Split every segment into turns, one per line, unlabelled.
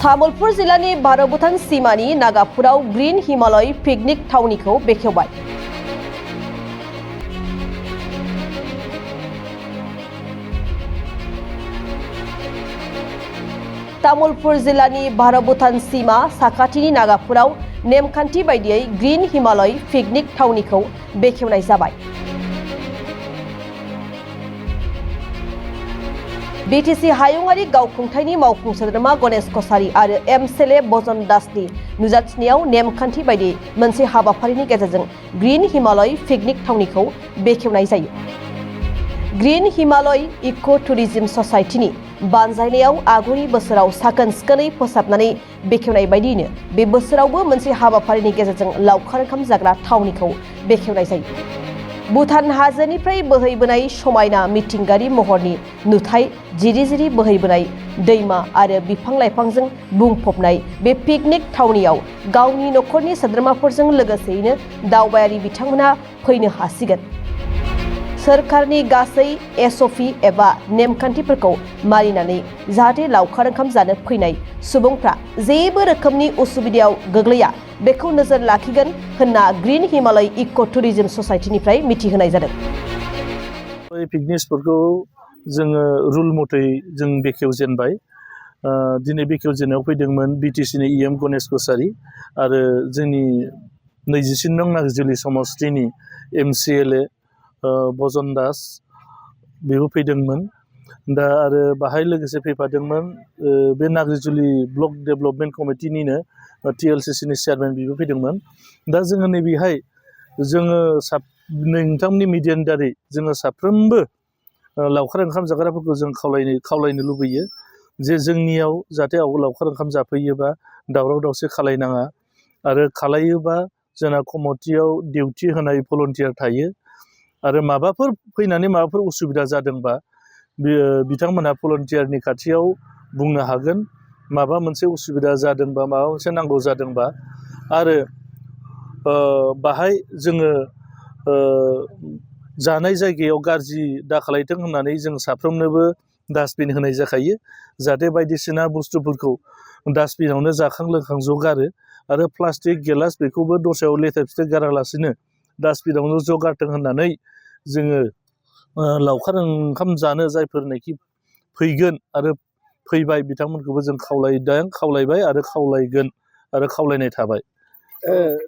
तामुलपुर जिल्लानि Bharat Bhutan सीमानि नागापुराव green Himalaya picnic थावनिखौ बेखेवबाय। Tamulpur जिल्लानि भारत भुटान सीमा साखाथिनि नागापुराव नेमखान्थि बायदियै ग्रीन हिमालय पिकनिक थावनिखौ बेखेवनाय जाबाय। बीटीसी हायुङारि गावखुंथायनि मावफुं सोद्रोमा गणेश कसारी आरो एमएलए बजन दासनि नुजाथिनायाव नेमखान्थि बायदि मोनसे हाबाफारिनि गेजेरजों ग्रीन हिमालय पिकनिक थावनिखौ बेखेवनाय जायो। ग्रीन हिमालय इक' टुरिज्म ससाइटिनि बानजायनायाव आगुनि बोसोराव साखोन सिखोनै फोसाबनानै बेखेवनाय बायदियैनो बे बोसोरावबो मोनसे हाबाफारिनि गेजेरजों लावखार ओंखाम जाग्रा थावनिखौ बेखेवनाय जायो। भुटान हाजोनिफ्राय बोहैबोनाय समायना मिथिंगायारि महरनि नुथाय, जिरि जिरि बोहैबोनाय दैमा आरो बिफां लाइफांजों बुंफबनाय बे पिकनिक थावनियाव गावनि नखरनि सोद्रोमाफोरजों लोगोसेयैनो दावबायारि बिथांमोना फैनो हासिगोन। सोरखारनि गासै एसअपि एबा नेमखान्थिफोरखौ मानिनानै जाहाथे लावखार ओंखाम जानो फैनाय सुबुंफ्रा जेबो रोखोमनि उसुबिदायाव गोग्लैया बेखौ नोजोर लाखिगोन होनना ग्रीन हिमालय इक' टुरिज्म ससाइटिनिफ्राय मिथिहोनाय जादों।
पिकनिक स्पटखौ जोङो रुल मथै जों बेखेवजेनबाय। दिनै बेखेवजेननायाव फैदोंमोन बीटीसीनि इएम गणेश कसारी आरो जोंनि 27 नं नागजुलि समस्तिनि एमएलए बजन दास बेबो फैदोंमोन। दा आरो बाहाय लोगोसे फैफादोंमोन बे नागजुलि ब्लक डेभेलपमेन्ट कमिटिनिनो टिएलसिसिनि चेयारमेन बेबो फैदोंमोन। दा जोङो नैबेहाय जोङो नोंथांमोननि मिडियानि दारै जोङो साफ्रोमबो लावखार ओंखाम जाग्राफोरखौ जों खावलायनो लुबैयो जे जोंनियाव जाहाथे लावखार ओंखाम जाफैयोबा दावराव दावसि खालायनाङा आरो खालायोबा जोंना कमिटियाव डिउटि होनाय भलन्टियार थायो आरो माबाफोर फैनानै माबाफोर उसुबिदा जादोंबा बिथांमोनहा भलन्टियारनि खाथियाव बुंनो हागोन। माबा मोनसे उसुबिदा जादोंबा माबा मोनसे नांगौ जादोंबा आरो बाहाय जोङो जानाय जायगायाव गाज्रि दाखालायथों होननानै जों साफ्रोमनोबो डास्टबिन होनाय जाखायो। जाहाथे बायदिसिना बुस्थुफोरखौ डास्टबिनावनो जाखां लोंखां ज' गारो आरो प्लास्टिक गिलास बेखौबो दस्रायाव लेथेर फिथेर गारालासिनो डास्टबिनावनो ज' गारथों होननानै जोङो लावखार ओंखाम जानो जायफोरनाखि फैगोन आरो फैबाय बिथांमोनखौबो जों खावलायबाय आरो खावलायगोन आरो खावलायनाय थाबाय।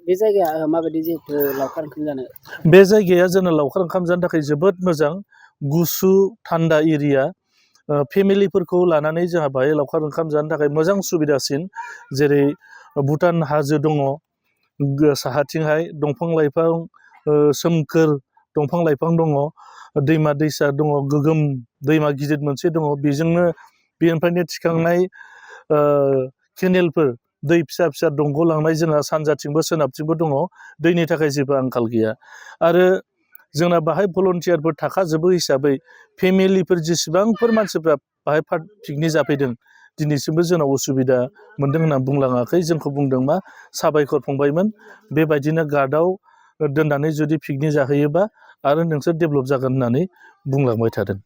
बे जायगाया माबायदि जिहेतु लावखार ओंखाम जानो?
बे जायगाया जोंना लावखार ओंखाम जानो थाखाय जोबोद मोजां, गुसु थान्दा एरिया। फेमिलिफोरखौ लानानै जोंहा बाहाय लावखार ओंखाम जानो थाखाय मोजां सुबिदासिन। जेरै भुटान हाजो दङ साहाथिंहाय, दंफां लाइफां सोमखोर दंफां लाइफां दङ, दैमा दैसा दङ, गोगोम दैमा गिदिर मोनसे दङ, बेनिफ्रायनो थिखांनाय केनेलफोर दै फिसा फिसा दंग लांनाय जोंहा सानजाथिंबो सोनाबथिंबो दङ। दैनि थाखाय जेबो आंखाल गैया आरो जोंना बाहाय भलन्टियारफोर थाखाजोबो हिसाबै फेमिलिफोर जेसेबांफोर मानसिफ्रा बाहाय पिकनिक जाफैदों दिनैसिमबो जोंनाव उसुबिदा मोनदों होनना बुंलाङाखै। जोंखौ बुंदों मा साबायखर फंबायमोन, बेबायदिनो गार्डआव दोननानै जुदि पिकनिक जाहैयोबा आरो नोंसोर डेभेलप जागोन होननानै बुंलांबाय थादों।